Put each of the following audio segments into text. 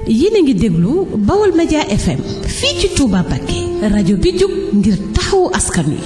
yéen a ngi déglu Baol Média FM fii ci Touba Mbacké rajo bi jóg ngir taxawu askan wi.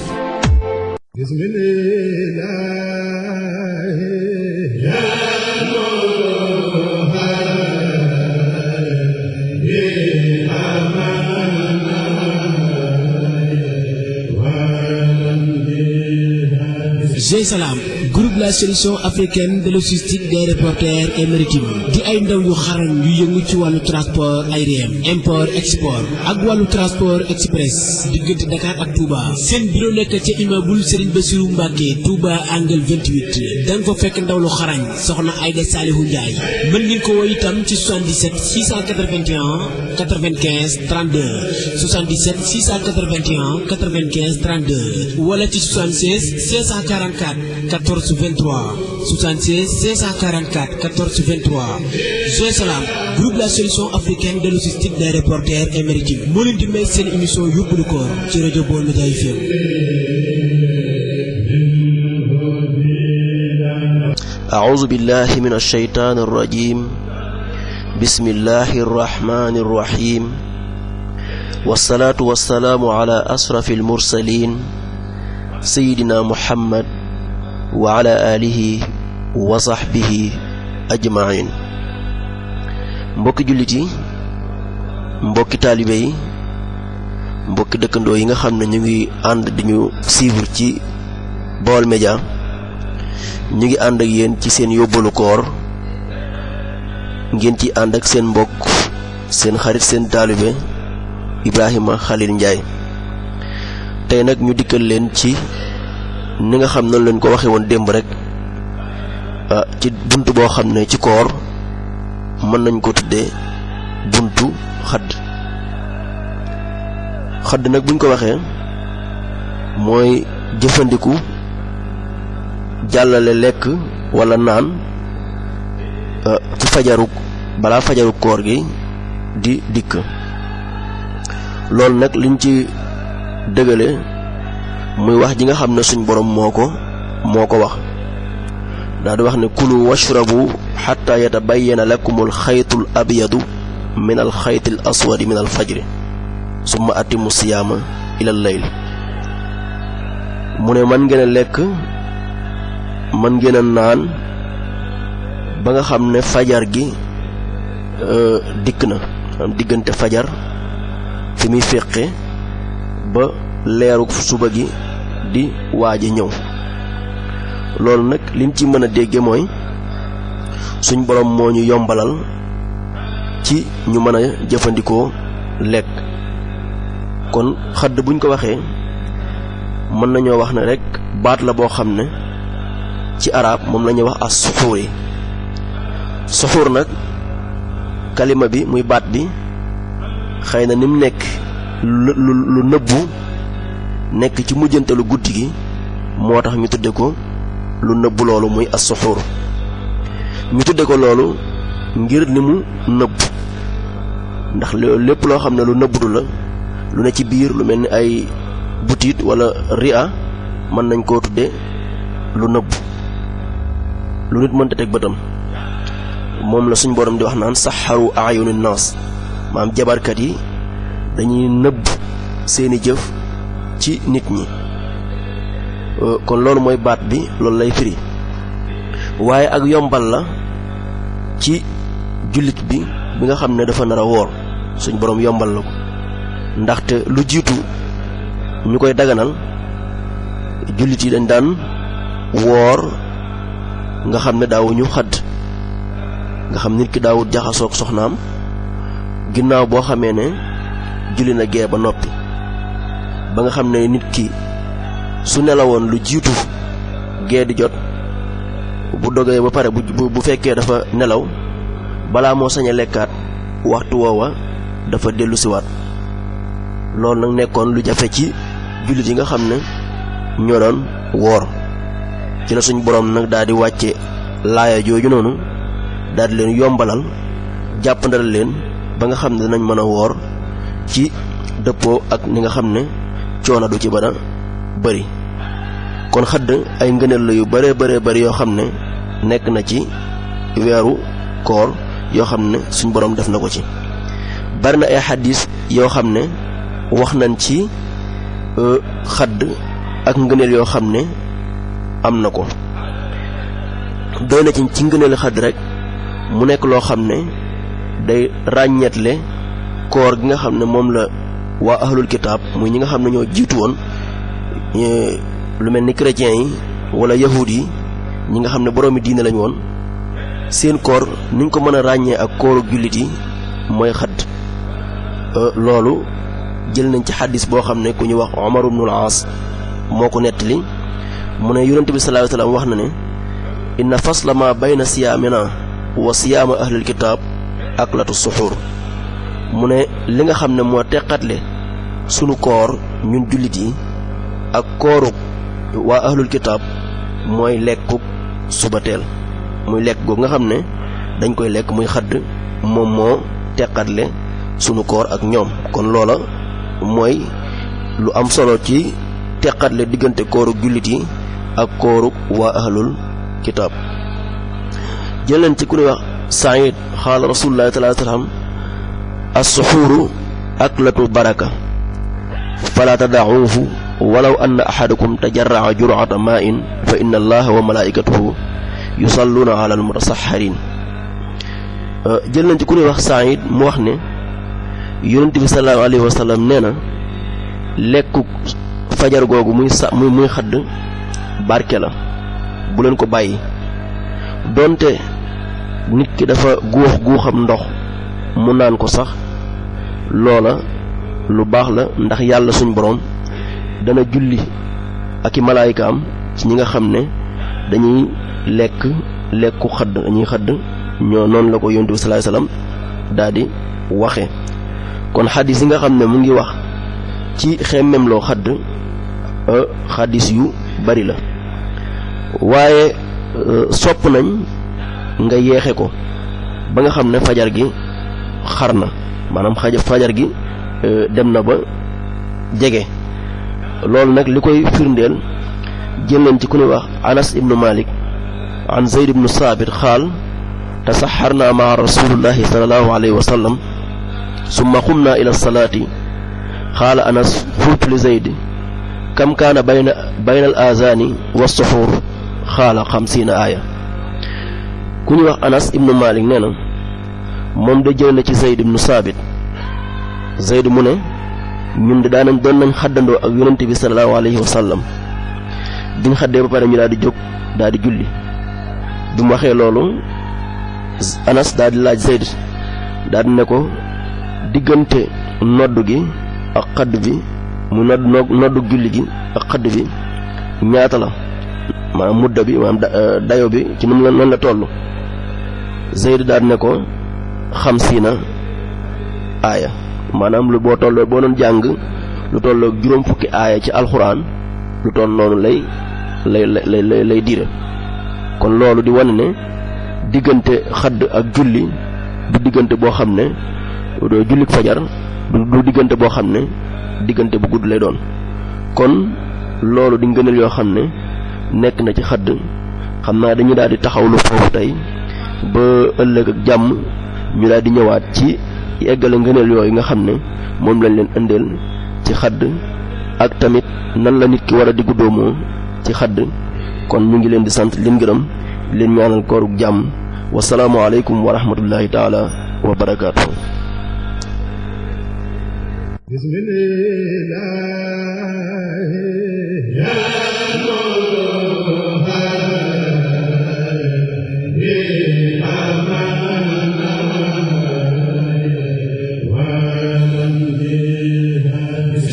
Salam groupe la solution africaine de logistique des reporters et maritimes di ay ndaw yu xarañ yu yëngu ci wàllu transport aérien import export ak wàllu transport express diggante Dakar ak Touba seen bureau nekk ca immeuble Serigne Bassirou Mbacké Touba angle 28 da nga fa fekk ndaw lu xarañ soxna Aïda Salihou Ndiaye mën ngeen ko woo itam ci 77 681 95 32 77 681 95 32 wala ci 76 544 14 23 76 544 14 23 Salam groupe la solution africaine de logistique des reporters et maritimes moo leen di may seen émission yóbbalu koor ci rajo Baol Média FM. أعوذ بالله من الشيطان الرجيم بسم الله الرحمن الرحيم والصلاة والسلام على أشرف المرسلين سيدنا محمد وعلى آله وصحبه أجمعين mbokki jullit yi mbokki taalibe yi mbokki dëkkandoo yi nga xam ne ñu ngi ànd di ñu suivre ci Baol Média ñu ngi ànd ak yéen ci seen yóbbalu koor ngeen ci ànd ak seen mbokk seen xarit seen taalibe Ibrahima Khalil Ndiaye tey nag ñu dikkal leen ci ni nga xam noonu leen ko waxee woon démb rek ci buntu boo xam ne ci koor mën nañ ko tuddee buntu xadd nag buñ ko waxee mooy jëfandiku jàllale lekk walla naan ci balaa fajaru koor gi di dikk loolu nag liñ ci dëgale muy wax ji nga xam ne suñ borom moo ko wax daal di wax ne kulu washrabu xatta yatabayyana lakumul xaytul abyadu min al xaytil aswadi min al fajri summa atimu siyaama ilal layl mu ne man ngeen a lekk man ngeen a naan ba nga xam ne fajar gi dikk na am diggante fajar fi muy féqe ba leeru suba gi di waaje ñëw loolu nag liñ ci mën a dégge mooy suñ borom moo ñu yombalal ci ñu mën a jëfandikoo lekk kon xadd buñ ko waxee mën nañoo wax ne rekk baat la boo xam ne ci arab moom la ñuy wax as suxuur yi suxuur nag kalima bi muy baat bi xëy na ni mu nekk lu nëbbu nekk ci mujjantalu guddi gi moo tax ñu tudde ko lu nëbbu loolu muy as suxuur ñu tudde ko loolu ngir ni mu nëbb ndax lépp loo xam ne lu nëbbutu la lu ne ci biir lu mel ni ay butiit wala ria mën nañ koo tudde lu nëbb lu nit mënta teg bëtam moom la suñ borom di wax naan saxaru ayuni naas maam jabarkat yi dañuy nëbb seeni jëf ci nit ñi kon loolu mooy baat bi loolu lay firi waaye ak yombal la ci jullit bi nga xam ne dafa nar a woor suñ borom yombal la ko ndaxte lu jiitu ñu koy daganal jullit yi dañ daan woor nga xam ne daawuñu xadd nga xam nit ki daawut jaxasoog soxnaam ginnaaw boo xamee ne julli na gee ba noppi ba nga xam ne nit ki su nelawoon lu jiitu gee di jot bu dogee ba pare bu fekkee dafa nelaw balaa moo sañ a lekkaat waxtu woowa dafa dellu siwaat loolu nag nekkoon lu jafe ci jullit yi nga xam ne ñoo doon woor ci la suñ boroom nag daal di wàcce laaya jooju noonu daal di leen yombalal jàppandal leen ba nga xam ne dinañ mën a woor ci dëppoo ak ni nga xam ne coono du ci bana bari kon xadd ay ngëneel la yu bare bari yoo xam ne nekk na ci weeru koor yoo xam ne suñ borom def na ko ci bari na ay xadis yoo xam ne wax nañ ci xadd ak ngëneel yoo xam ne am na ko. doy na ci ngëneel xadd rek mu nekk loo xam ne day ràññeetle koor gi nga xam ne moom la waa ahlul kitaab muy ñi nga xam ne ñoo jiitu woon lu mel ni chrétiens yi wala yahuud yi ñi nga xam ne boroomi diine lañu woon seen koor niñ ko mën a ràññee ak kooru jullit yi mooy xadd. loolu jël nañ ci xaddis boo xam ne ku ñu wax Omar ibnul Aas moo ko nettali mu ne yonent bi sallallahu alayhi wa sallam wax na ne inna fasla ma bayna siyaamina wa siyaama ahlil kitaab aklatu suxuur mu ne li nga xam ne moo teqatle sunu koor ñun jullit yi ak kooru waa ahlul kitaab mooy lekkuk subateel muy lekk googu nga xam ne dañ koy lekk muy xadd moom moo teqatle sunu koor ak ñoom. kon loola mooy lu am solo ci teqatle diggante kooru jullit yi ak kooru waa ahlul kitaab. jëleen ci ku ñuy wax Saïd xaala rasulullahi sallallahu alayhi wa sallam as-suxuuru aklatu baraka fala tada'uuhu walaw anna ahadakum tajarra'a jur'ata maa'in fa inna allaha wa malaa'ikatahu yusalluuna ala al-mutasaxxariin. jël nañ ci ku ñuy wax Saïd mu wax ne yonent bi sallallahu alayhi wa sallam nee na lekku fajar googu muy xadd barke la bu leen ko bàyyi. donte nit ki dafa guuxam ndox mu naan ko sax loola lu baax la ndax yàlla suñ boroom dana julli ak i malaayikaam ci ñi nga xam ne dañuy lekku xadd dañuy xadd ñoo noonu la ko yonent bi sallallahu alayhi wasallam daal di waxe. kon xadis yi nga xam ne mu ngi wax ci xemmem loo xadd xadis yu bari la waaye sopp nañ nga yeexe ko ba nga xam ne fajar gi xar na maanaam fajar gi dem na ba jege. loolu nag li koy firndeel jël nañ ci ku ñuy wax Anas ibnu Malik an Zayd ibnu Saabit xaal tasaxarna maa rasulillahi sallallahu alayhi wa sallam summa qumna ila salaati xaala Anas qultu li Zayd kam kaana bayna al azaani wa suxuur xaala 50 aaya. ku ñuy wax Anas ibnu Malik nee na moom da jël na ci Zayd ibnu Saabit. Zayd mu ne ñun de doon nañ xaddandoo ak yonent bi sallallahu alayhi wa sallam biñ xaddee ba pare ñu daal di jóg daal di julli. bi mu waxee loolu Anas daal di laaj Zayd daal di ne ko diggante noddu gi ak xadd bi mu noddu julli gi ak xadd bi ñaata la maanaam mudda bi maanaam dayo bi ci noonu la toll. Zayd daal di ne ko 50 aaya maanaam lu boo doon jàng lu tolloo juróom fukki aaya ci alxuraan lu toll noonu lay diire. kon loolu di wane ne diggante xadd ak julli du diggante boo xam ne jullik fajar du diggante boo xam ne diggante bu gudd lay doon. kon loolu di ngëneel yoo xam ne nekk na ci xadd. xam naa dañu daal di taxawlu foofu tey ba ëllëg ak jàmm ñu daal di ñëwaat ci eggale ngëneel yooyu nga xam ne moom lañ leen indeel ci xadd ak tamit nan la nit ki war a diggu doomoo ci xadd. kon ñu ngi leen di sant leen gërëm leen ñaanal koorug jàmm. wasalaamu aleykum wa rahmatullahi taala wa barakaatuhu.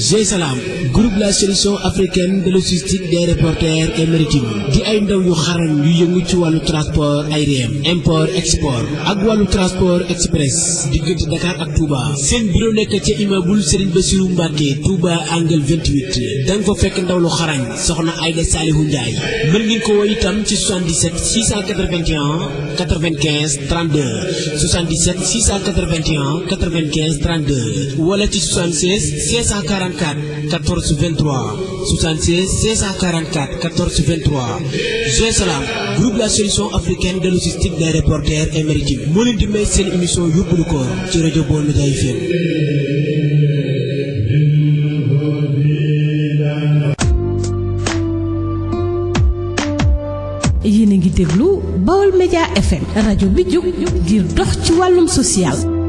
G-Salam groupe la solution africaine de logistique des reporters et maritimes di ay ndaw yu xarañ yu yëngu ci wàllu transport aérien import export ak wàllu transport express diggante Dakar ak Touba. seen bureau nekk ca immeuble Serigne Bassirou Mbacké Touba angle 28 da nga fa fekk ndaw lu xarañ soxna Aïda Salihou Ndiaye. mën ngeen ko woo itam ci 77 681 95 32 77 681 95 32 wala ci 76 644 644 14 23 76 644 14 23 GSLAM groupe la solution africaine de logistique d'aéroporteurs et maritimes moo leen di may seen émission yóbbalu koor ci rajo Baol Média FM. yéen a ngi déglu Baol Média FM rajo bi jóg ngir dox ci wàllum social.